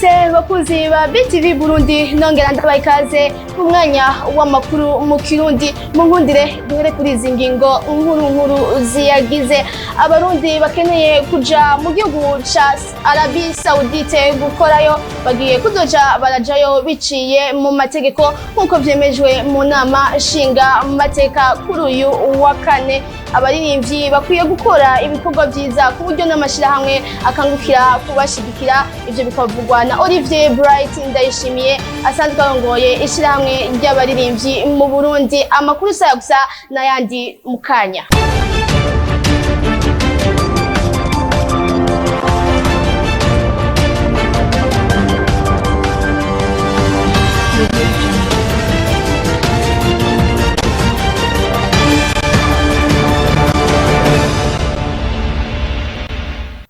Ndabaramutse bakunzi ba BTV Burundi, nongera ndabaha ikaze mu mwanya w'amakuru mu Kirundi. Mu nkundire duhere kuri izi ngingo nkuru nkuru ziyagize. Abarundi bakeneye kuja mu gihugu ca Arabie Saoudite gukorayo bagiye kuzoja barajayo biciye mu mategeko, nk'uko vyemejwe mu nama nshinga mateka kuri uyu wa kane. Abaririmbyi bakwiye gukora ibikorwa vyiza ku buryo n'amashirahamwe akangukira kubashigikira. Ivyo bikavugwa na Olivier Bright Ndayishimiye, asanzwe arongoye ishirahamwe ry'abaririmbyi mu Burundi. Amakuru saya gusa n'ayandi mu kanya.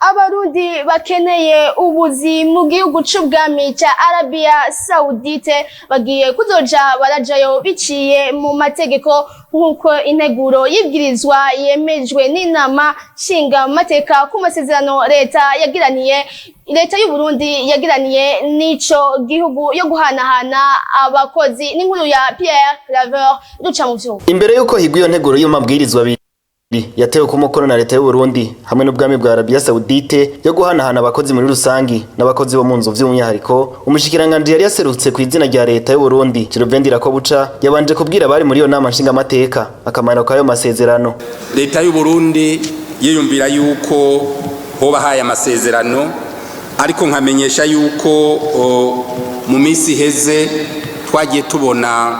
Abarundi bakeneye ubuzi mu gihugu c'ubwami ca Arabia Saudite bagiye kuzoja barajayo biciye mu mategeko, nk'uko integuro y'ibwirizwa yemejwe n'inama nshinga mateka ku masezerano leta y'u Burundi yagiraniye n'ico gihugu yo guhanahana abakozi. N'inkuru ya Pierre Claver duca mu vyuma. Imbere yuko higwa iyo nteguro y'amabwirizwa abiri yatewe ku mukono na leta y'u Burundi hamwe n'ubwami bwa Arabia Saoudite yo guhanahana abakozi muri rusangi n'abakozi bo mu nzu vy'umwihariko, umushikiranganji yari yaserutse ku izina rya leta y'u Burundi, Gervais Ndirakobuca, yabanje kubwira abari muri iyo nama nshingamateka akamaro k'ayo masezerano. Leta y'u Burundi yiyumvira yuko hoba haye amasezerano, ariko nkamenyesha yuko mu minsi iheze twagiye tubona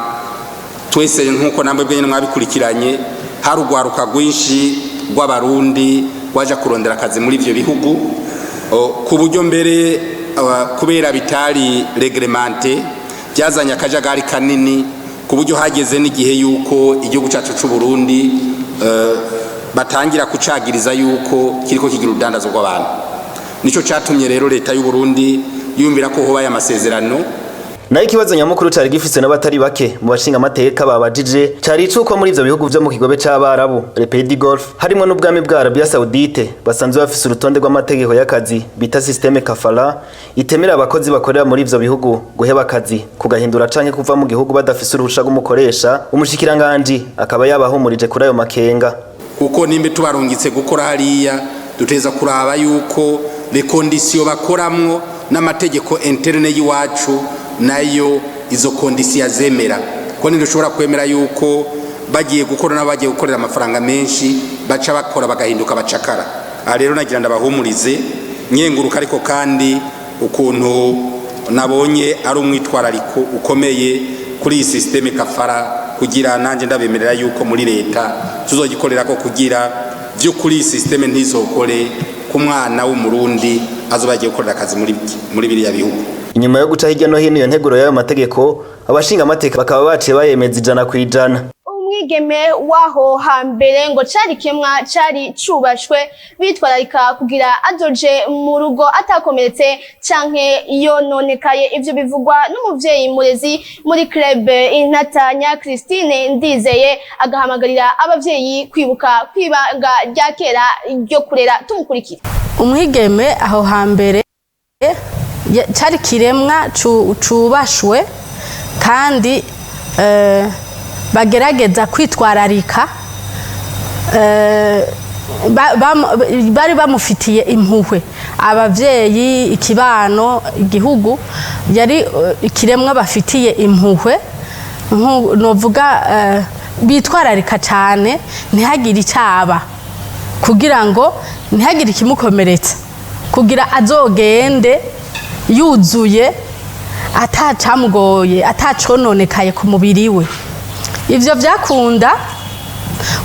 twese, nk'uko namwe bwenyine mwabikurikiranye, hari urwaruka rwinshi rw'Abarundi rwaja kurondera akazi muri ivyo bihugu, ku buryo mbere kubera bitari réglementé byazanye akajagari kanini, ku buryo hageze n'igihe yuko igihugu cyacu c'u Burundi batangira kucagiriza yuko kiriko kigira urudandazo rw'abantu. Nico catumye rero leta y'u Burundi yumvira ko hoba aya masezerano. Naho ikibazo nyamukuru cari gifise n'abatari bake mu bashinga amateka babajije cari icuko muri ivyo bihugu vyo mu kigobe c'Abarabu, les pays du Golfe, harimwo n'ubwami bwa Arabia Saoudite, basanzwe bafise urutonde rw'amategeko y'akazi bita système kafala, itemera abakozi bakorera muri ivyo bihugu guheba akazi, kugahindura canke kuva mu gihugu badafise uruhusha rw'umukoresha. Umushikiranganji akaba yabahumurije kuri ayo makenga. Kuko nimba tubarungitse gukora hariya, duteza kuraba yuko les conditions bakoramwo n'amategeko interne y'iwacu nayo izo conditions azemera, ko ntidushobora kwemera yuko bagiye gukora nabo bagiye gukorera amafaranga menshi baca bakora bagahinduka bacakara. Aha rero nagira ndabahumurize, nyenguruka, ariko kandi ukuntu nabonye ari umwitwarariko ukomeye kuri iyi système kafala, kugira nanjye ndabemerera yuko muri leta tuzogikorera ko kugira by'ukuri iyi système ntizokore ku mwana w'Umurundi azoba yagiye gukorera akazi muri biriya bihugu. Inyuma yo guca hirya no hino iyo nteguro y'ayo mategeko, abashinga amateka bakaba baciye bayemeza 100%. Umwigeme waho hambere ngo cari kimwa cari cubashwe, bitwararika kugira azoje mu rugo atakomeretse canke yononekaye. Ivyo bivugwa n'umuvyeyi murezi muri club Intatanya, Christine Ndizeye, agahamagarira abavyeyi kwibuka kwibanga rya kera ryo kurera. Tumukurikira. Umwigeme aho hambere cari kiremwa cubashwe kandi bagerageza kwitwararika, bari bamufitiye impuhwe, abavyeyi, ikibano, igihugu. Yari ikiremwa bafitiye impuhwe, novuga bitwararika cyane ntihagire icaba, kugira ngo ntihagire ikimukomeretsa, kugira azogende yuzuye, atacamugoye, atacononekaye ku mubiri we. Ivyo vyakunda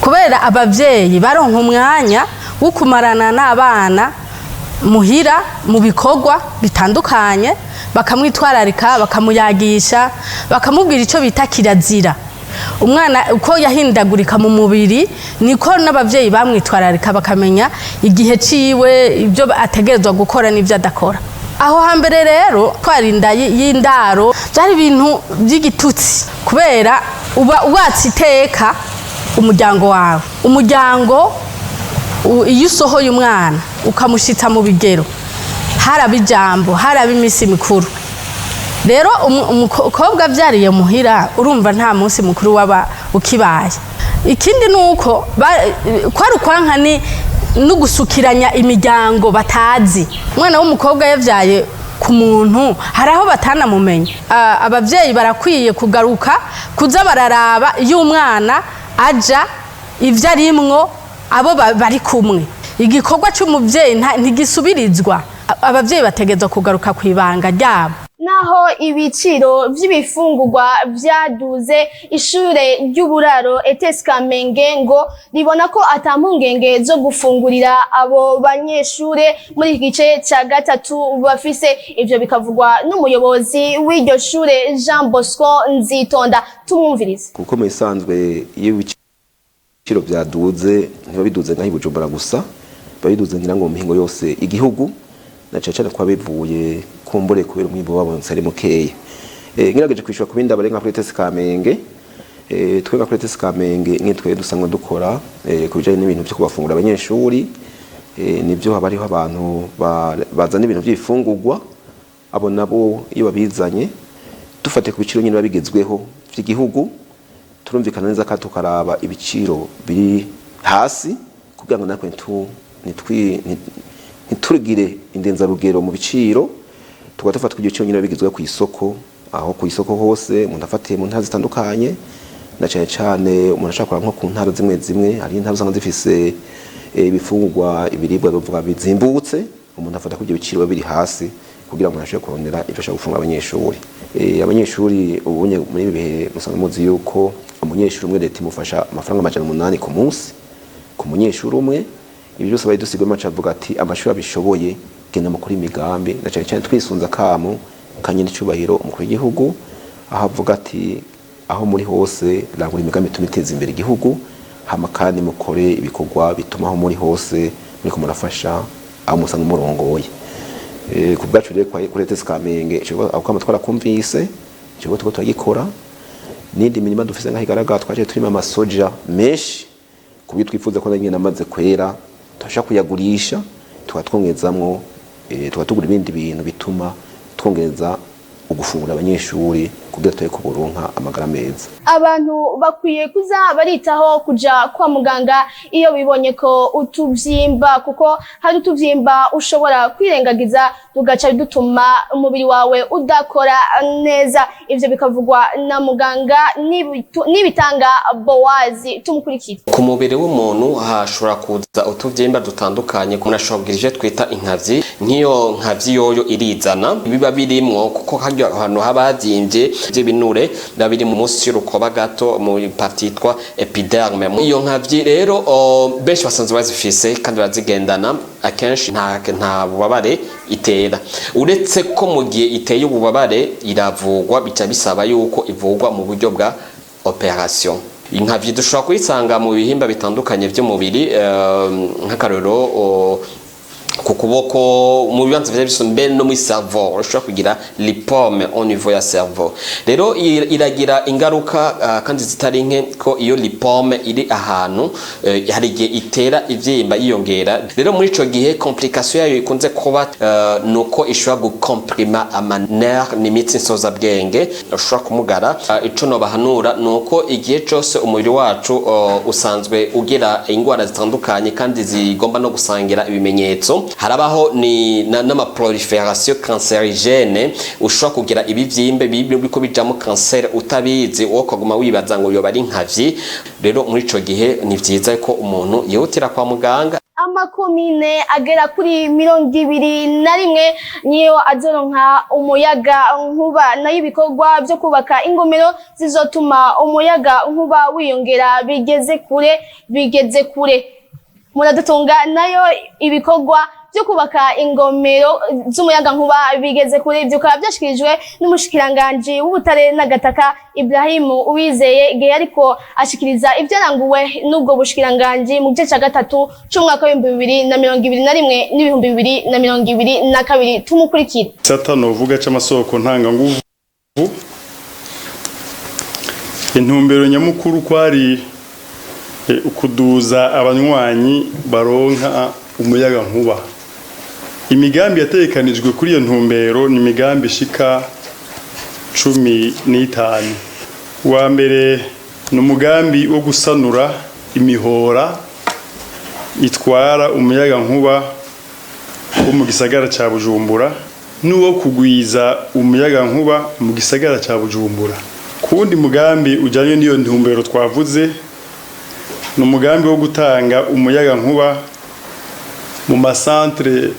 kubera abavyeyi baronka umwanya wo kumarana n'abana muhira mu bikorwa bitandukanye, bakamwitwararika, bakamuyagisha, bakamubwira icyo bita kirazira. Umwana uko yahindagurika mu mubiri niko n'abavyeyi bamwitwararika, bakamenya igihe ciwe, ibyo ategerezwa gukora n'ibyo adakora. Aho hambere rero twarinda y'indaro byari ibintu by'igitutsi, kubera uba ubatse iteka umuryango wawe. Umuryango iyo usohoye umwana ukamushitsa mu bigero, Haraba ijambo, haraba iminsi mikuru. Rero umukobwa avyariye muhira, urumva nta munsi mukuru waba ukibaye. Ikindi ni uko kwari ukwanka ni no gusukiranya imiryango batazi. Umwana w'umukobwa yavyaye ku muntu, hari aho batanamumenye. Abavyeyi barakwiye kugaruka kuza bararaba iyo umwana aja, ivyo arimwo, abo bari kumwe. Igikorwa c'umuvyeyi ntigisubirizwa. Abavyeyi bategerezwa kugaruka ku ibanga ryabo. Naho ibiciro vy'ibifungurwa vyaduze, ishure ry'uburaro ETS Kamenge ngo ribona ko ata mpungenge zo gufungurira abo banyeshure muri iki gice ca gatatu bafise. Ivyo bikavugwa n'umuyobozi w'iryo shure, Jean Bosco Nzitonda. Tumwumvirize. Kuko mu bisanzwe iyo ibiciro byaduze, ntiba biduze nk'aho i Bujumbura gusa, biba biduze ngira ngo mu mihingo yose igihugu, na cane cane kuba bivuye kumbure kubera umwimbu wabonetse ari mukeya. Ngerageje kwishura ku bindi abarenga kuri ETS Kamenge, twe nka kuri ETS Kamenge nk'itwe dusanzwe dukora ku bijanye n'ibintu vyo kubafungura abanyeshuri, nivyo haba hariho abantu bazana ibintu vy'ibifungurwa. Abo nabo iyo babizanye, dufate ku biciro nyine biba bigezweho vy'igihugu, turumvikana neza kandi tukaraba ibiciro biri hasi kugira ngo natwe ntiturigire indenzarugero mu biciro. Tukaba dufata ibiciro nyine biba bigezweho ku isoko, aho ku isoko hose umuntu afatiye mu ntara zitandukanye, na cane cane umuntu ashobora kuraba nko ku ntara zimwe zimwe. Hari intara usanga zifise ibifungurwa, ibiribwa bavuga bizimbutse. Umuntu afata ko ibyo biciro biba biri hasi kugira ngo umuntu ashobore kurondera ibyo ashobora gufungura abanyeshuri. Abanyeshuri ubunye muri ibi bihe musanzwe muzi yuko umunyeshuri umwe leta imufasha amafaranga 800 ku munsi ku munyeshuri umwe. Ibi byose bari dusigwemo, aca avuga ati amashuri abishoboye genda mukora imigambi, na cane cane twisunze akamo kanyene icubahiro umukuru w'igihugu, aho avuga ati aho muri hose rangura imigambi ituma iteza imbere igihugu, hama kandi mukore ibikorwa bituma aho muri hose muriko murafasha aho musanzwe murongoye. Ku bwacu rero kuri ETS Kamenge, ico ako kamo twarakumvise, ico turiko turagikora. N'indi mirima dufise ngaho igaragara, twaciye turima amasoja menshi ku buryo twifuza ko nyine amaze kwera tubasha kuyagurisha, tukaba twongezamwo, tukaba tugura ibindi bintu bituma twongereza ugufungura abanyeshuri kugira tube kuburonka amagara meza. Abantu bakwiye kuza baritaho kuja kwa muganga iyo bibonye ko utuvyimba, kuko hari utuvyimba ushobora kwirengagiza tugaca dutuma umubiri wawe udakora neza. Ivyo bikavugwa na muganga Nibitanga Bowazi. Tumukurikire. Ku mubiri w'umuntu hashobora kuza utuvyimba dutandukanye. Umuntu ashobora kugira ivyo twita inkavyi. Nk'iyo nkavyi yoyo irizana biba birimwo, kuko harya ahantu haba hazimvye vy'ibinure biba biri munsi y'urukoba gato, mu partie yitwa épiderme. Iyo nkavyi rero benshi basanzwe bazifise kandi barazigendana. Akenshi nta bubabare itera, uretse ko mu gihe iteye ububabare iravugwa, bica bisaba yuko ivugwa mu buryo bwa opération. Inkavyi dushobora kuyisanga mu bihimba bitandukanye by'umubiri, nk'akarorero ku kuboko, mu bibanza vya byose, mbere no muri cerveau ushobora kugira lipome au niveau ya cerveau. Rero iragira ingaruka kandi zitari nke, ko iyo lipome iri ahantu hari igihe itera ivyimba yiyongera. Rero muri ico gihe complication yayo ikunze kuba nuko ishobora gukomprima ama nerfs n'imitsi nsozabwenge, ushobora kumugara. Ico nobahanura nuko igihe cose umubiri wacu usanzwe ugira ingwara zitandukanye kandi zigomba no gusangira ibimenyetso, harabaho ni n'ama prolifération cancérigène. Ushobora kugira ibivyimbe biriko bijamo cancer utabizi, wowe ukaguma wibaza ngo yoba ari nkavyi. Rero muri ico gihe ni vyiza ko umuntu yihutira kwa muganga. Amakomine agera kuri 21 niyo azoronka umuyaga nkuba, nayo ibikorwa byo kubaka ingomero zizotuma umuyaga nkuba wiyongera bigeze kure, bigeze kure. Muradutunga, nayo ibikorwa byo kubaka ingomero z'umuyaga nkuba bigeze kure. Ibyo bikaba byashikirijwe n'umushikiranganji w'ubutare n'agataka, Ibrahim Uwizeye, igihe ariko ashikiriza ivyaranguwe n'ubwo bushikiranganji mu gice ca gatatu c'umwaka w'2021 n'2022. Tumukurikire. Gisata novuga c'amasoko ntanganguvu, intumbero nyamukuru kwari ukuduza abanywanyi baronka umuyaga nkuba. Imigambi yategekanijwe kuri iyo ntumbero ni imigambi ishika 15. Uwa mbere ni umugambi wo gusanura imihora itwara umuyagankuba wo mu gisagara ca Bujumbura n'uwo kugwiza umuyagankuba mu gisagara ca Bujumbura. Ku wundi mugambi ujanye n'iyo ntumbero twavuze ni umugambi wo gutanga umuyagankuba mu masantere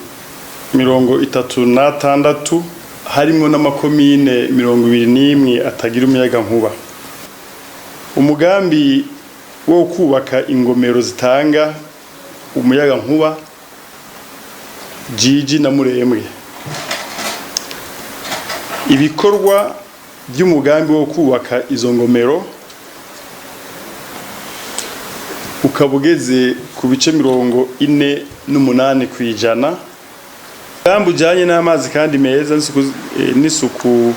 36, harimwo n'amakomine 21 atagira umuyagankuba. Umugambi wo kubaka ingomero zitanga umuyagankuba Jiji na Murembwe. Ibikorwa by'umugambi wo kubaka izo ngomero ukaba ugeze ku bice 48%. Umugambi ujanye n'amazi kandi meza n'isuku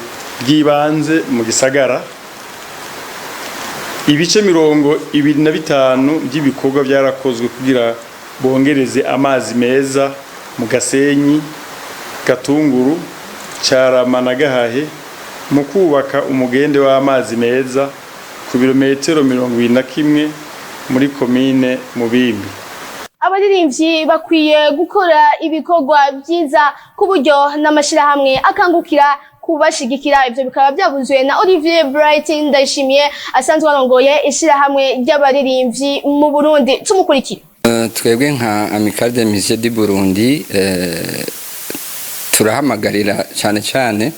ry'ibanze mu gisagara, ibice 25 by'ibikorwa byarakozwe kugira bongereze amazi meza mu Gasenyi, Gatunguru, Carama na Gahahe, mu kubaka umugende w'amazi meza ku birometero 21 muri komine Mubimbi. Abaririmbyi bakwiye gukora ibikorwa byiza ku buryo n'amashirahamwe akangukira kubashigikira. Ivyo bikaba byavuzwe na Olivier Bright Ndayishimiye, asanzwe arongoye ishirahamwe ry'abaririmbyi mu Burundi. Tumukurikira. Twebwe nka Amicale des Musiciens du Burundi turahamagarira cyane cyane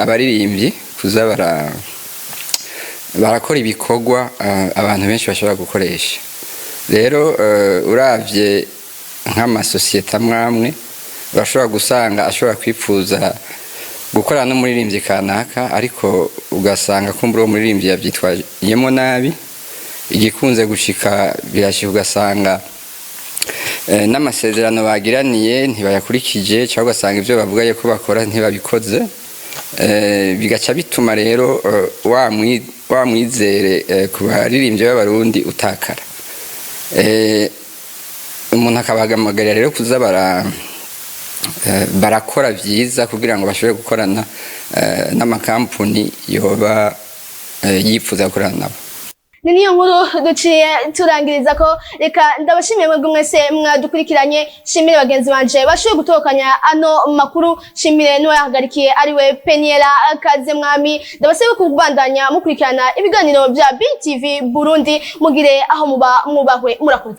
abaririmbyi kuza barakora ibikorwa abantu benshi bashobora gukoresha. Rero uravye nk'amasosiyete amwe amwe, urashobora gusanga ashobora kwipfuza gukorana n'umuririmbyi kanaka, ariko ugasanga kumbura uwo muririmbyi yabyitwayemo nabi. Igikunze gushika, birashika ugasanga n'amasezerano bagiraniye ntibayakurikije, cyangwa ugasanga ibyo bavuga yuko bakora ntibabikoze. Bigaca bituma rero wa mwizere ku baririmbyi b'Abarundi utakara. Umuntu akabahamagarira rero kuza barakora byiza kugira ngo bashobore gukorana n'amakampuni yoba yifuza gukorana nabo. Ni niyo nkuru duciye turangiriza ko. Reka ndabashimiye mwebwe mwese mwadukurikiranye, shimire bagenzi banje bashoboye gutokanya ano makuru, shimire n'uwayahagarikiye ariwe Peniela Kaze Mwami. Ndabasaba kubandanya mukurikirana ibiganiro bya BTV Burundi. Mugire aho muba mwubahwe, murakoze.